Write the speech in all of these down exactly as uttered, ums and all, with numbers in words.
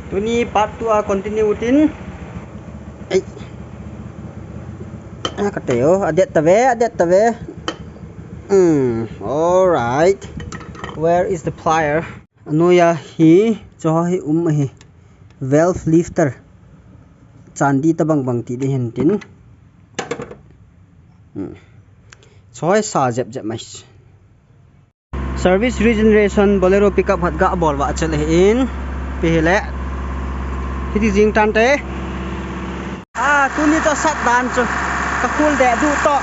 Tuni part two a continue utin. Ei. A ka teo, a det tave, a det tave. Hmm, all right. Where is the plier? Anoiya hi, cho hi um hi. Valve lifter. Chandi tabang bang ti ding hin tin. Hmm. Cho hi sa jep jep mai. Service regeneration Bolero pickup khat ga bol va chel hi in. Pi hi le. Hiti jing tan te. Ah, tuni to sat dan chu. Ka khul de du to.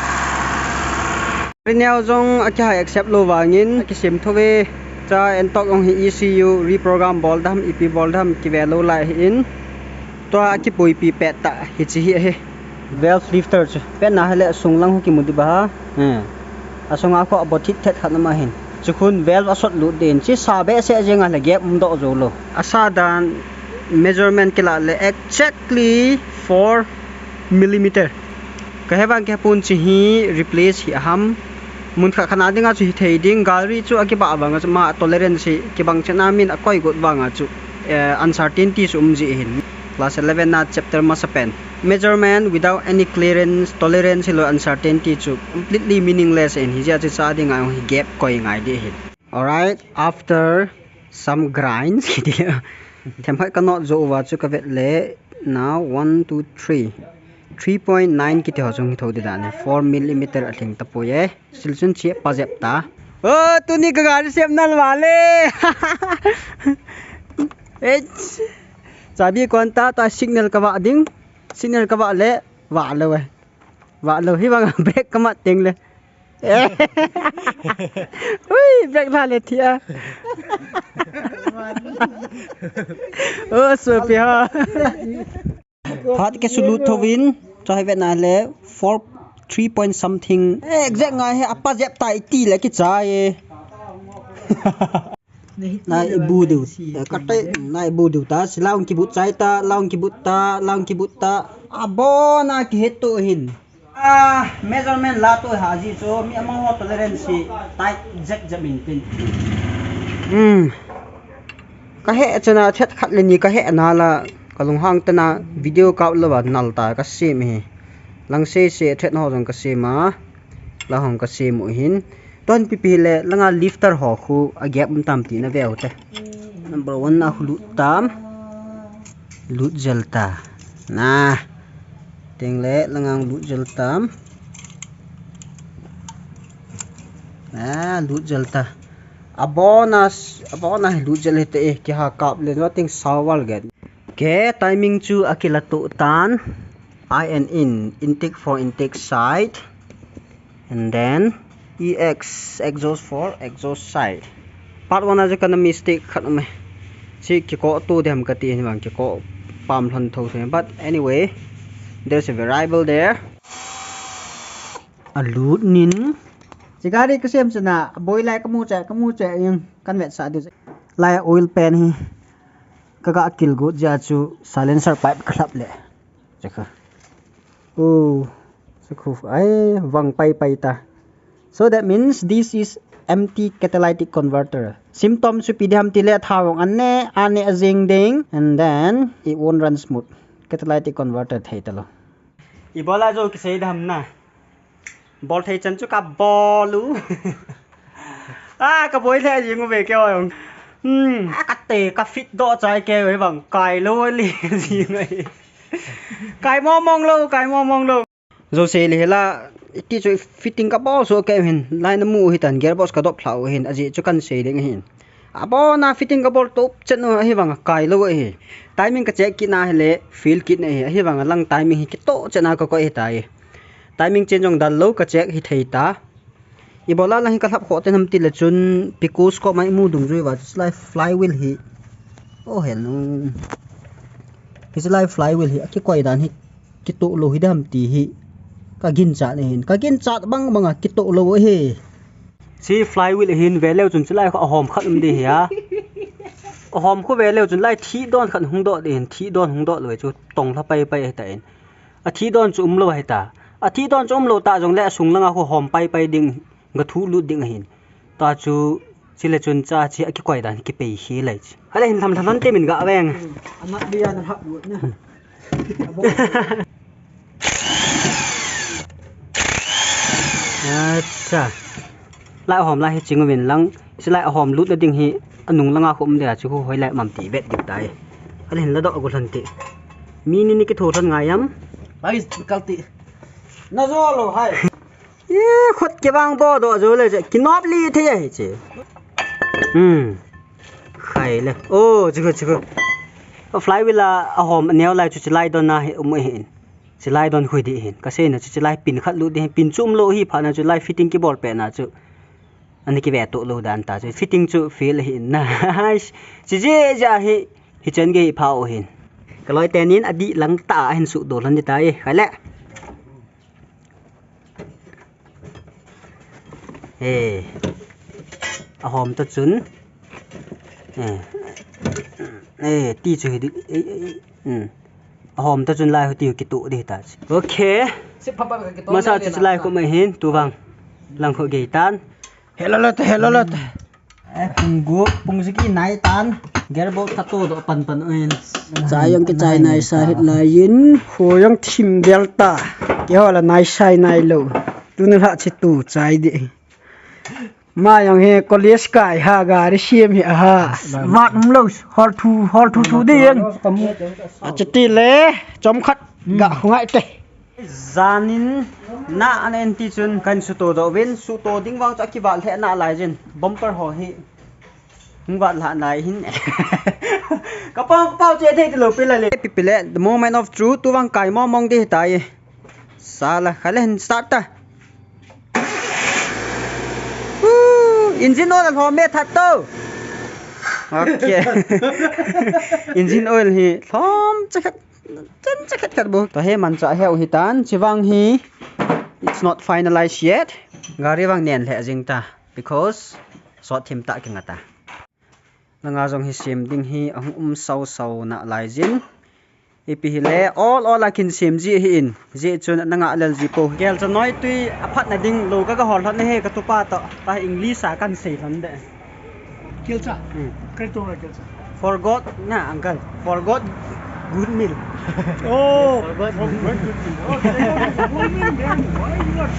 Rineo jong a kihai accept lo vangin, a kisim tho ve. Cha en tok ong hi E C U reprogram bol dam, ipi bol dam, kive lo lai hi in. Tua a kipuipi pet ta hi chi hi hi. Valve lifter chu. Pen na hele sung lang hu kimu di ba ha. Eh. A sunga kho a bot thit thet khat na ma hin. Chu khun valve a sot lut din. Chi sa be se jeng a le gap um do jo lo. A sa dan measurement kila le exactly four millimeter. Ka he vang ke pun chi hi replace hi a ham. Mun kha khana dinga chu hi thei ding, gal ri chu a kiba vanga chu ma tolerance hi kibang chena min a koi got vanga chu, eh, uncertainty chu um ji hin. Class eleven na chapter masa pen. Measurement without any clearance, tolerance hi lo uncertainty chu completely meaningless in hi jia chu cha dinga hi gap koi ngai di hin. Alright, after some grinds, them hai ka not jo uva chu ka vet le. Now, one, two, three. Three point nine kiti ho jong hi tho di dan, four millimeter a thing ta poi e. Sil chun chi pa jep ta. Oh, tuni ka gari sem nal vale. Eh, chabi kon ta, ta signal ka va ding. Signal ka va le, va lo e. Va lo hi vang brake ka mat teng le. Ui, brake la le thia. Oh, so pi ha. Hat ke sulut thovin, chai vet na le four, three point something. Eh, exact ngai he, apa jep tai ti le ki chai. Na ibu diu, eh, kate, na ibu diu ta, si laung kibut chai ta, laung kibut ta, laung kibut ta. Abo na ki het to hin. Ah, measurement la to ha ji chu, mi amang ho tolerance hi tight jep jep in tin. Hmm. Ka he chana thet khat le ni ka he na la, ka lunghang tana video kap lo ba nal ta ka sem hi. Lang se se thet ho jong ka sem a. La hong ka sem u hin. Ton pipi le langa lifter ho khu a gap um tam ti na veu te. Number one na khu lut tam. Lut jel ta. Na. Teng le langa lut jel tam. Na, lut jel ta. Abona, abona lut jel hi te e, ki ha kap le no ting sawal get. Ke timing chu a kila tu tan. I and in, intake for intake side. And then E X, exhaust for exhaust side. Part one a chu kana mistake khat um e. Chi kiko tu dem ka ti hin bang kiko pam lhon tho se. But anyway, there's a variable there. A lut nin. Chi gari ka sem chana, boi lai ka mu che, ka mu che, yung kan vet sa du. Lai oil pan hi. Ka ga kil gut ja chu silencer pipe ka lhap le. Chakha. Oh, chakhu ai vang pai pai ta. So that means this is empty catalytic converter. Symptom chu pi diham ti le tha vang an ne, an ne a jing ding, and then it won't run smooth. Catalytic converter thei ta lo. Ibola jo kisei dam na. Bol thei chan chu ka bol u. Ah, ka boi le jing u ve ke oi. Hmm, a ka te ka fit do chai ke oi bang kai lo le jing ai. Kai mo mong lo, kai mo mong lo. Jo se le la ti chu fitting ka bol so ke hin line mu hi tan gearbox ka dop thlau hin aji chu kan sei ding hin. Abona fitting ka bol top chen u hi bang kai lo hi. Timing ka check kit na hi le feel kit na hi, hi bang lang timing hi kito chen a ka koi hi tai. Timing chen jong dal lo ka check hi thei ta. Ibola lang hi ka lhap kho te nam ti le chun picos ko mai mu dum jui va chu lai flywheel hi. Oh hell no. Hi chu lai flywheel hi a kikoi dan hi kito lo hi dam ti hi. Ka gin chat ne hin. Ka gin chat bang bang a kito lo hi. Chi flywheel hin ve leu chun chu lai kho a hom khat um di hi a. A hom kho ve leu chun lai thi don khat hung do di hin thi don hung do lo chu tong hla pai pai ta in. A thi don chu um lo hi ta. A thi don chu um lo ta jong le a sung langa khu hom pai pai ding, ga thu lut ding ahin. Ta chu Chule chun cha chi akikoi dan kipei hi lai chi. Hale hin tham tham te min ga veng. Anat bia na hap lut na. Acha. Lai ahom lai hi ching uvin lang. Chulai ahom lutna ding hi anung langa khu um dia chu khu hoi lai mam ti vet ding tai. Hale hin la doh a gu lhon ti. Mi ni ni kitho lhon ngai am. Bai kal ti. Na zo lo hai. Ye, khut kivang doh doh jo le che, kinop li thei ahi che. Hmm. Khai le. Oh, chikhu, chikhu. Flywheel a ahom neo lai chu chilai don a hi um ahin. Chilai don khu hi ding ahin. Kasei na chu chilai pin khat lut ding ahin. Pin chu um lou hi phat na chulai fitting kibol pet na chu. Ani kive to lou dan ta chu. Fitting chu fail ahin. Nice. Chi je ja hi, hichan gei pha u hin. Ka loi tenin adih lang ta ahin suh doh lhon ding tai. Khai le. Eh. Ahom ta chun. Eh. Eh, ti chu hi ding. Eh, eh, eh. Hmm. Ahom ta chun lai hu ti u kitu ding ta chu. Okay. Masa chu lai khu mai hin tu vang. Lang khu gei tan. Hello lot, hello lot. Eh, pung gu, pung sagi nai tan. Gearbox ka to doh pan pan uvin. Chai jong kichai nai sa hih laiyin. Kho jong thim del ta. Keiho la nai sai nai lou. Tuni lha chi tu chai ding. Ma jong hi college kai ha gari siam hi a ha. Vat um lou, hol thu, hol thu thu ding. Achuti le, chomkhat ga khu ngai te. Janin na an en ti chun kan suto doh uvin, suto ding vang chu akivat lheh nalai jin, bumper ho hi hung vat lhah nai hin. Ka pau, ka pau che thei ti lou pi la le. Pi pi le, the moment of truth, tu vang kai mong mong ding tai. Sala, khai le hin start ta. Woo! Engine oil lhom e that to. Okay. Engine oil hi lhom chakhat. Chan chakhat khat bu. Tua hi manchah heu hi tan, chivang hi. It's not finalized yet. Gari vang nen lheh jing ta. Because sot thim ta kinga ta. Langa jong hi sem ding hi ahung um sau sau nalai jin. Ipi hi le, ol ol a kin sem ji hi in. Ji chun nanga lel ji po. Gel cha noi tui aphat na ding lou ka ga hol lhon na he ka tupa to. Ta English a kan sei lhon de. Kilcha. Hmm. Kaitora kilcha. For God, na, uncle. For God, good meal. Oh, for God, good meal. Oh, good meal, man. Why you not